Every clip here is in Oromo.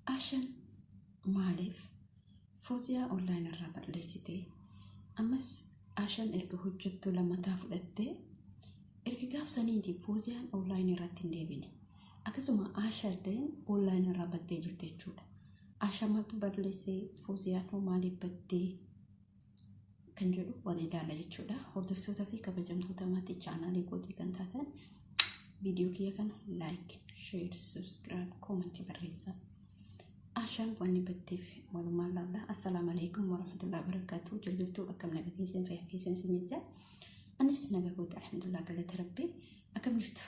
Ashan maaliif Fooziyaa online irraa balleessite? Ammas Ashan erga hojjettuu lammataa fudhattee erga gaaf saniiti Fooziyaan online irratti hin deebine. Akkasuma Ashalleen online irraa baddee jirti jechuudha. Asha maaltu balleessee, Fooziyaan hoo maaliif baddee kan jedhu wal ilaala jechuudha. Hordoftoota fi kabajamtoota maatii chaanaalii kootii kan taatan, viidiyoo kiyya kana like, share, subscribe, comment barreessaa. Ashaan wanni batteef walumaan laalla. Assalaamu alaikum warahmatullahi wabarakatuh. Jirtu, akkam naga keessan, fayyaa keessan isin jecha. Anis naga kooti, alhamdulillah, galata Rabbii. Akkam jirtu?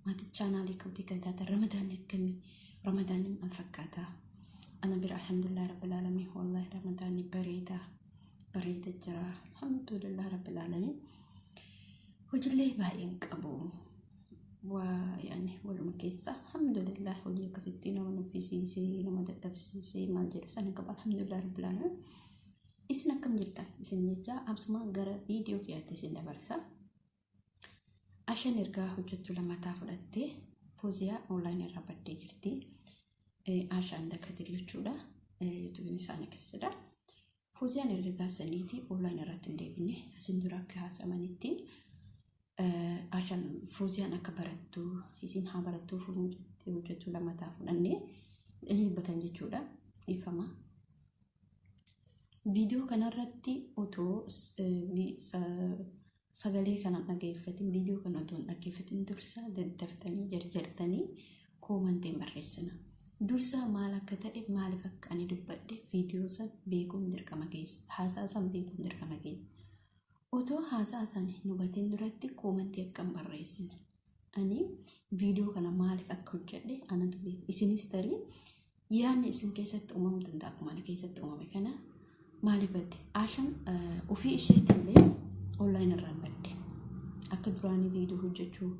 Maatii chaanaalii kootii kan taatan, Ramadaanni akkamii? Ramadaanni maal fakkaata? Ana bira alhamdulillah rabbil alamin, wallahi Ramadaanni bareeda bareeda jira. Alhamdulillah rabbil alamin. Hojiilee baay'een qabu. Waa yaani waluma keessa alhamdulillah, hojii akkasitti nama nuffisiisee, nama dadhabsiisee maal jedhu sana qaba, alhamdulillah rabbil alamin. Isin akkam jirtan isin jecha, amsuma gara viidiyoo kiyyaatti isin dabarsa. Ashan ergaa hojjettuu lammataa fudhattee Fooziyaa online irraa baddee jirti. Ashaan Dakadir jechuudha. Yuutuubiin isaanii akkas jedha. Fooziyaan erga gaafsaniiti online irratti hin deebine. Asin dura akka haasamanitti Ashaan Fooziyaan akka barattu, isin haa barattuuf hojjettuu lammataa fudhannee dubbatan jechuudha. Dhiifama. Viidiyoo kanarratti otoo sagalee kana dhageeffatin, viidiyoo kana otoo hin dhaggeeffatin dursa daddaftanii jarjartanii koomantiin barreessina. Dursa maal akka ta'e, maaliif akka ani dubbadhe viidiyoo san beekuun dirqama keessa. Haasaa san beekuun dirqama keessa. Otoo haasaa san hin hubatin duratti koomantii akka hin barreessine. Ani viidiyoo kana maaliif akka hojjedhe anatu beeku. Isinis tarii yaadni isin keessatti uumamuu danda'a, akkuma ani keessatti uumame kana, maaliif badde? Ashan ofii isheetillee online irraan badde. Akka duraanii viidiyoo hojjechuu,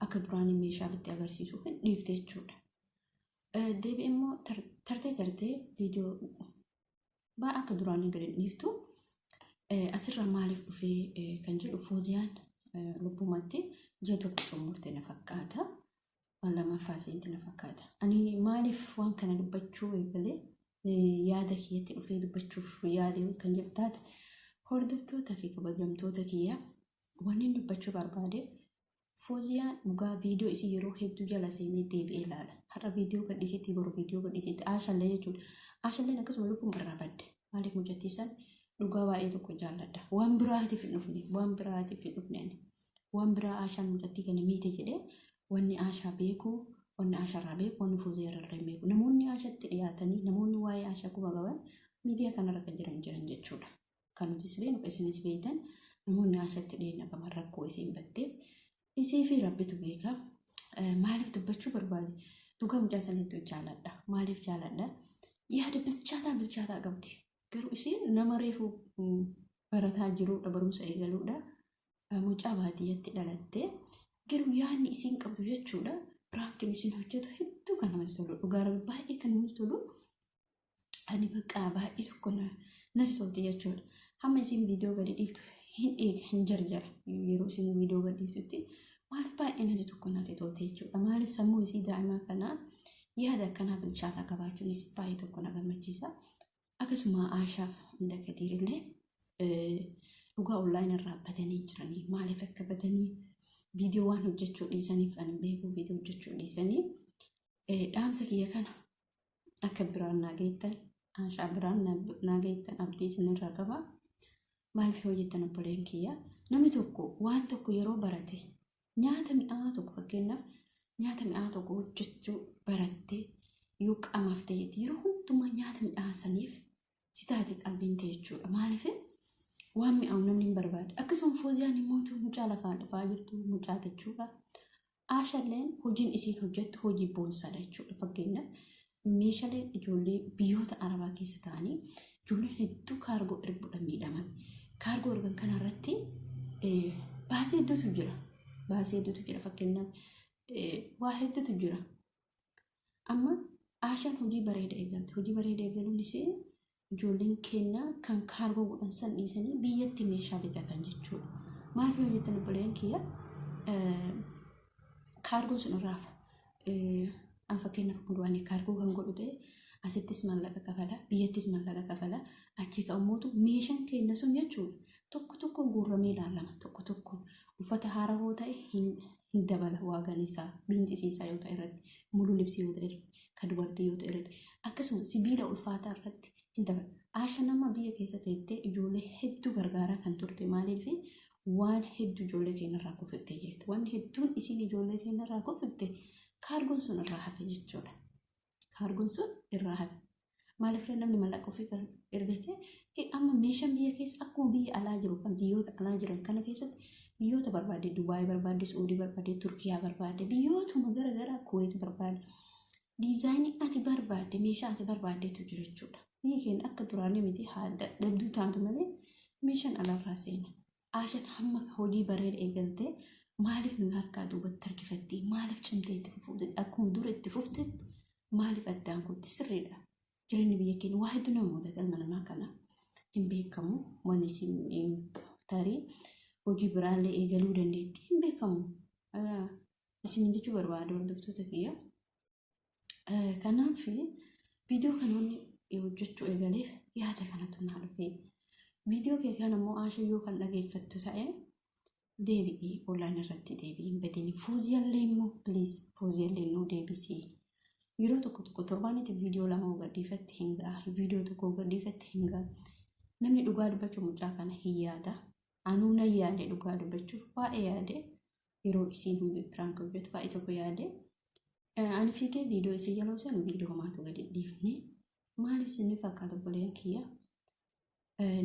akka duraanii meeshaa itti agarsiisuu hin dhiifte jechuudha. Deebi'ee immoo tartee tartee viidiyoo baa akka duraanii gadi dhiiftu. Asirraa maaliif dhufee kan jedhu, Fooziyaan lubbumatti ji'a tokko xumurte na fakkaata. Waan lammaffaa seenti na fakkaata. Ani maaliif waan kana dubbachuu eegalee, yaada kiyyatti dhufee dubbachuuf yaade kan jedhu taate, hordoftoota fi kabajamtoota kiyya, wanni dubbachuu barbaadeef Fooziyaan dhugaa viidiyoo isii yeroo hedduu jala seenee deebi'ee ilaala. Har'a viidiyoo gadhiisitti, boru viidiyoo gadhiisitti, Aashallee jechuudha. Aashalleen akkasuma lubbuun irraa badde. Maaliif? Mucattii san dhugaa baay'ee tokko jaalladha. Waan biraatiif hin dhufne, waan biraatiif hin dhufne ani. Waan biraa Aashaan mucattii kana miite jedhee wanni Aashaa beeku, wanni Aashaarraa beeku, wanni Fooziyaa irraa hin beeku. Namoonni Aashaatti dhiyaatanii, namoonni waa'ee Aashaa quba qaban miidiyaa kanarra kan jiran jiran jechuudha. Kan nutis beeknu, isinis beektan, namoonni Aashaatti dhiyeenya qaban rakkoo isiin batteef isii fi Rabbitu beeka. Maaliif dubbachuu barbaade? Dhugaa mucaa san hedduu jaaladha. Maaliif jaaladha? Yaada bilchaataa bilchaataa qabdi. Garuu isiin nama reefu barataa jirudha, barumsa eegaluudha. Mucaa baadiyyatti dhalattee garuu yaadni isiin qabdu jechuudha. Piraankiin isiin hojjetu hedduu kan namatti tolu. Dhugaa Rabbi baay'ee kan namatti tolu. Ani bakka baay'ee tokko natti tolti jechuudha. Hamma isiin viidiyoo gadi dhiiftu hin eega, hin jarjara. Yeroo isiin viidiyoo gadi dhiiftutti maal baay'ee natti tokko natti tolte jechuudha. Maaliif? Sammuu isii daa'imaa kanaa yaada akkanaa bilchaataa qabaachuun isii baay'ee tokko na gammachiisa. Akkasuma Aashaaf hunda gadiirillee dhugaa online irraa badanii jiranii. Maaliif akka badanii, viidiyoo waan hojjechuu dhiisaniif ani beeku, viidiyoo hojjechuu dhiisanii, dhaamsa kiyya kana akka biraan naa geettan, Aashaa biraan naa geettan abdii isinirraa qaba. Maaliif yoo jettan, obboleen kiyya, namni tokko waan tokko yeroo barate, nyaata mi'aa tokko, fakkeenyaaf nyaata mi'aa tokko hojjechuu baratte yoo qaamaaf ta'etti, yeroo hundumaa nyaata mi'aa saniif si taate qalbiin ta'e jechuudha. Maaliif? Waan mi'aawu namni hin barbaade. Akkasuma Fooziyaan immoo mucaa lafaan dhufaa jirtu mucaa jechuudha. Aashalleen hojiin isiin hojjettu hojii boonsaadha jechuudha. Fakkeenyaaf meeshaalee ijoollee biyyoota Arabaa keessa ta'anii, ijoolleen hedduu kaargoo erguudhaan miidhaman. Kaargoo ergan kanarratti baasii hedduutu jira. Baasii hedduutu jira, fakkeenyaaf waa hedduutu jira. Amma Aashaan hojii bareeda eegalte. Hojii bareeda eegaluun isii ijoolleen keenya kan kaargoo godhan san dhiisanii biyyatti meeshaa bitatan jechuudha. Maaliif yoo jettan, obboleen kiyya, kaargoon sun irraa An fakkeenyaaf kun duraanii kaargoo kan godhu ta'e asittis maallaqa kafala, biyyattis maallaqa kafala, achi ka'umootu meeshaan keenya sun jechuudha. Tokko tokko guurramee ilaalama. Tokko tokko uffata haaraa yoo ta'e hin dabala waagaan isaa, biinxisiisaa yoo ta'e irratti, mulu libsii yoo ta'e irratti, kan dubartii yoo ta'e irratti, akkasuma sibiila ulfaataa irratti hin dabala. Aashaan amma biyya keessa teettee ijoollee hedduu gargaaraa kan turte maaliif waan hedduu ijoollee keenya irraa kufiftee jirti. Wanni hedduun isiin ijoollee keenya irraa kufifte kaargoon sun irraa hafe jechuudha. Kaargoon sun irraa hafe. Maaliif namni mallaqa ofii ergatee amma meeshaan biyya keessa akkuma biyya alaa jiru kan biyyoota alaa jiran kana keessatti biyyoota barbaade Dubaay barbaade, Suudii barbaade, Turkiyaa barbaade, biyyootuma garaagaraa Kuweet barbaade. Diizaayinii ati barbaadde meeshaa ati barbaaddetu jira jechuudha. Biyyi keenya akka duraanii miti haa dadhabduu taatu malee meeshaan alaarraa seena. Aashaan hamma hojii bareeda eegaltee maaliif nu harkaa duubatti harkifatti? Maaliif cimtee itti fufuu? Akkuma dura itti fuftetti maaliif addaan kutti? Sirriidha. Jireenyi biyya keenya waa hedduu nama mudata ilma namaa kana hin beekamu. Wanni isin tarii hojii biraallee eegaluu dandeetti hin beekamu. Isin jechuu barbaada hordoftoota kiyya. Kanaaf viidiyoo kana wanni hojjechuu eegaleef yaada kanatu naa dhufe. Viidiyoo kee kana immoo Aasha yoo kan dhageeffattu ta'e deebi'ii online irratti deebi'ii hin badini. Fooziyallee immoo please fooziyallee nuu deebisii. Yeroo tokko tokko torbaanitti viidiyoo lama gadhiifatti hin ga'a. Viidiyoo tokko gadhiifatti hin ga'a. Namni dhugaa dubbachuu mucaa kana hin yaada. Anuu nan yaade dhugaa dubbachuuf baay'ee yaade. Yeroo isiin hundi piraank hojjetu baay'ee tokko yaade. Ani fiigee viidiyoo isii yeroo san viidiyoo homaatu gadi dhiifne. Maaliif isin fakkaata obboleen kiyya?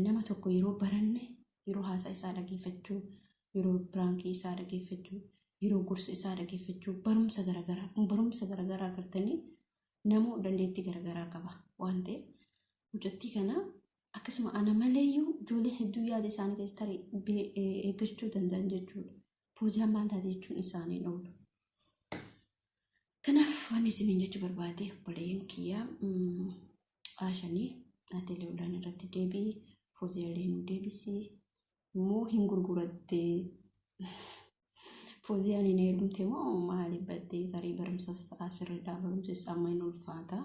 Nama tokko yeroo baranne yeroo haasaa isaa dhageeffachuu, yeroo piraankii isaa dhageeffachuu, yeroo gorsa isaa dhageeffachuu, barumsa garaagaraa kun barumsa garaagaraa agartanii namoo dandeettii garaagaraa qaba waan ta'eef mucattii kana akkasuma ana maleeyyuu ijoolleen hedduu yaada isaanii keessa tarii eeggachuu danda'an jechuudha. Fooziyaan maal taate jechuun isaanii hin oolu. Kanaaf wanni isiniin jechuu barbaade obboleeyyan kiyya Aashanii atiilee olaan irratti deebi'i Fooziyaalee nu deebisi immoo hin gurgurattee Fooziyaan hin heerumte moo maali baddee tarii barumsas ta'a sirriidha barumsis amma hin ulfaata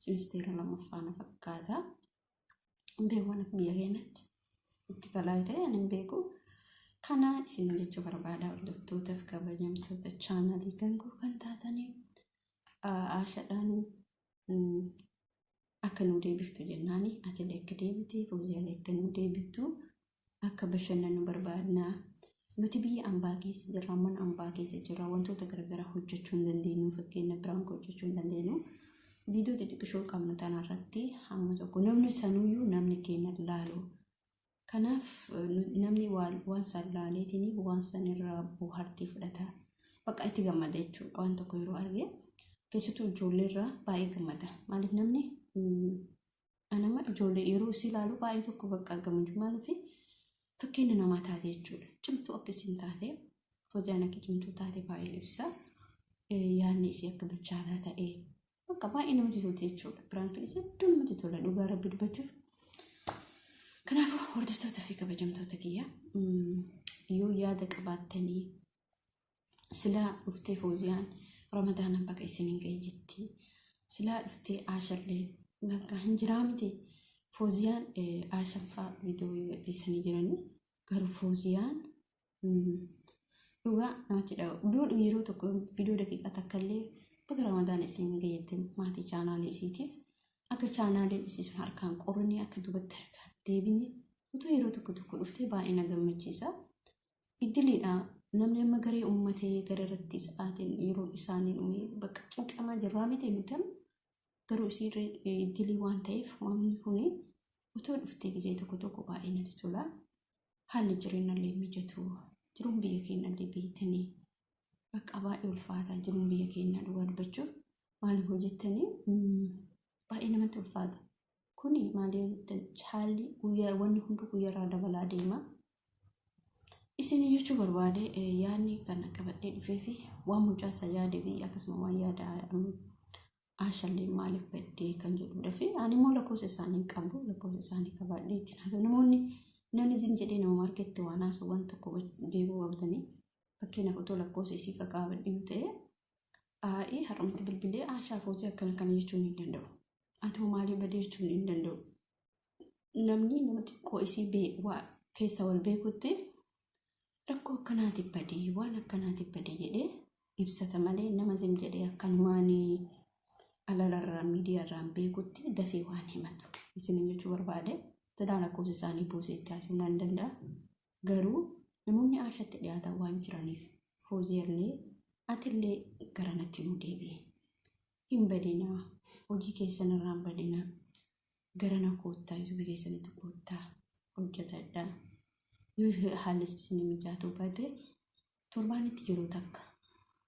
simisteera lammaffaa na fakkaata. Hin beeku waan akka biyya keenyatti itti kalaa ta'e ani hin beeku. Kana isin jechuu barbaada hordoftootaaf kabajamtoota chaanalii gangoo kan taatanii Aashaadhaan akka nu deebiftu jennaani atilee akka deebite Fooziyalee akka nu deebiftu akka bashannannu barbaadna. Nuti biyya ambaa keessa jirra, mana ambaa keessa jirra, wantoota garaagaraa hojjechuu hin dandeenyu, fakkeenya biraan hojjechuu hin dandeenyu. Viidiyoo xixiqqishoo qabnu tanarratti hamma tokko namni sanuyyuu namni keenya laalu. Kanaaf namni waan san laaleetiin waan san irraa bohaartii fudhata. Bakka itti gammada jechuudha. Waan tokko yeroo arge keessattuu ijoollee irraa baay'ee gammada. Maaliif namni Anama ijoollee yeroo isii ilaalu baay'ee tokko bakka gammachuu maaliif fakkeenya namaa taate jechuudha. Cimtuu akka isin taate Fooziyaan akka cimtuu taate baay'ee ibsa. Yaadni isii akka bilchaataa ta'e bakka baay'ee namatti tolti jechuudha. Piraankiin isii hedduu namatti tola dhugaa rabbi dubbachuuf. Kanaafuu hordoftoota fi kabajamtoota kiyya yoo yaada qabaattanii Silaa dhuftee Fooziyaan Ramadaana baga isiniin ga'e jetti. Silaa dhuftee Aashallee bakka hin jiraa miti. Fooziyaan Aashan fa'aa viidiyoo gadhiisanii jiranii garuu Fooziyaan dhugaa namatti dhaga'u. Duudhu yeroo tokko viidiyoo daqiiqaa takka illee baga Ramadaana isiniin ga'e jette maatii chaanaalii isiitiif akka chaanaaliin isii sun harkaan qorranii akka duubatti harkaan deebine utuu yeroo tokko tokko dhuftee baay'ee na gammachiisa. Iddiliidha. Namni amma garee uummatee gara irratti sa'aatiin yeroon isaanii dhume bakka cinqamaa jirraa miti nuti amma garuu isiirra iddilii waan ta'eef wanni kun otoo dhuftee gizee tokko tokko baay'ee natti tola. Haalli jireenyallee mijatu jiruun biyya keenyallee beektanii bakka baay'ee ulfaataa jiruun biyya keenyaa dhugaa dubbachuuf maaliif hojjettanii baay'ee namatti ulfaata. Kuni maaliif jettan haalli guyyaa wanni hundi guyyaarraa dabalaa deema. Isin jechuu barbaade yaadni kana qabadhee dhufee fi waan mucaa isaa yaade fi akkasuma waan yaada Aashallee maaliif baddee kan jedhudha fi ani immoo lakkoofsa isaanii hin qabu lakkoofsa isaanii qabaadhee ittiin haasa'u namoonni namni zim jedhee nama marketti waan haasa'u waan tokko beekuu qabdanii fakkeenyaaf otoo lakkoofsa isii qaqaabadhee ta'e Aa'ee har'umatti bilbilee Aashaa Foozii akkana kana jechuun hin danda'u. Ati hoo maaliif badee jechuun hin danda'u. Namni nama xiqqoo isii waa keessa wal beekutti rakkoo akkanaatiif badee waan akkanaatiif badee jedhee ibsata malee nama zim jedhee akkanumaan alalarraa miidiyaarraan beekutti dafee waan himatu isiniin jechuu barbaade. Silaa lakkoofsa isaanii buusee itti haasa'uu nan danda'a. Garuu namoonni Aashatti dhiyaatan waan jiraniif Fooziyallee atillee garanatti nu deebi'i. Hin badinaa hojii keessan irraa hin badinaa garana koottaa yuutuubii keessanitti koottaa hojjetadhaa. Yoo haalli isin mijaatu baate torbaanitti yeroo takka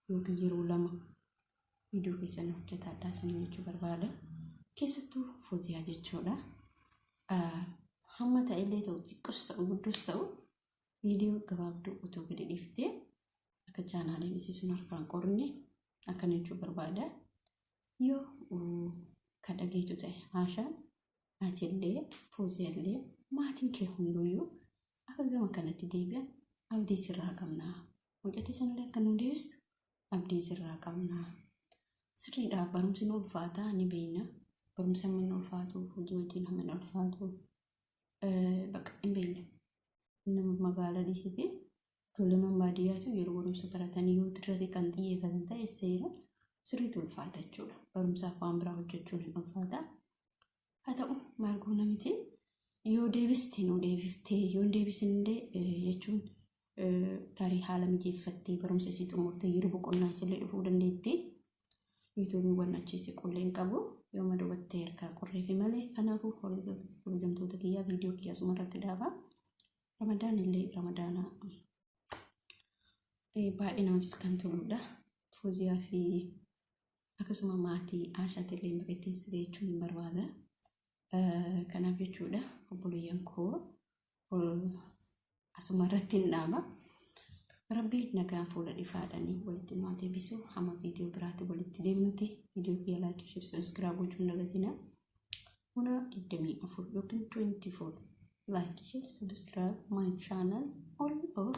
yookiin yeroo lama viidiyoo keessan hojjetadhaa isin jechuu barbaada. Keessattuu Fooziyaa jechuudha. Hamma ta'ellee ta'u xiqqoos ta'u guddus ta'u viidiyoo gabaabduu otoo gadi dhiiftee akka chaanaaliin isii sun harkaan qorne akkana jechuu barbaada. Yoo kan dhageetu ta'e Aashaan atillee Fooziyallee maatiin kee hunduyyuu akka gama kanatti deebi'an abdii sirraa qabna. Mucattii sanallee akka nu deebistu abdii sirraa qabna. Sirriidha barumsi nu ulfaata ni beekna. Barumsi hamma inni ulfaatu hojii wajjin hamma inni ulfaatu bakka hin beekna. Nama magaalaa dhiisite ijoolleen baadiyyaatu yeroo barumsa baratanii yoo irratti kan xiyyeeffatan ta'e seera sirriitti ulfaata jechuudha. Barumsaaf waan biraa hojjechuun hin ulfaata. Haa ta'u maal goona miti yoo deebiste nu deebiftee yoo hin deebisinillee jechuun tarii haala mijeeffattee barumsa isii xumurtee yeroo boqonnaa isillee dhufuu dandeetti. Yuutuubiin waan achiisi qullee hin qabu yoo madubattee harkaa qorreefi malee kanaafuu hordoftoota kabajamtoota kiyyaa viidiyoo kiyya asuma irratti dhaaba. Ramadaan illee ramadaana baay'ee namatti kan toludha. Fooziyaa fi akkasuma maatii Aashaatti illee baga ittiin si jechuun hin barbaada. Kanaaf jechuudha obboleeyyan koo asuma irratti hin dhaaba. Rabbi nagaan fuula ifaadhaan walitti nu haa deebisu. Hamma viidiyoo biraatti walitti deemnuti. Viidiyoo kiyya like share subscribe gochuun dagatina. Muna 24 yookiin 24 like share subscribe my channel all of.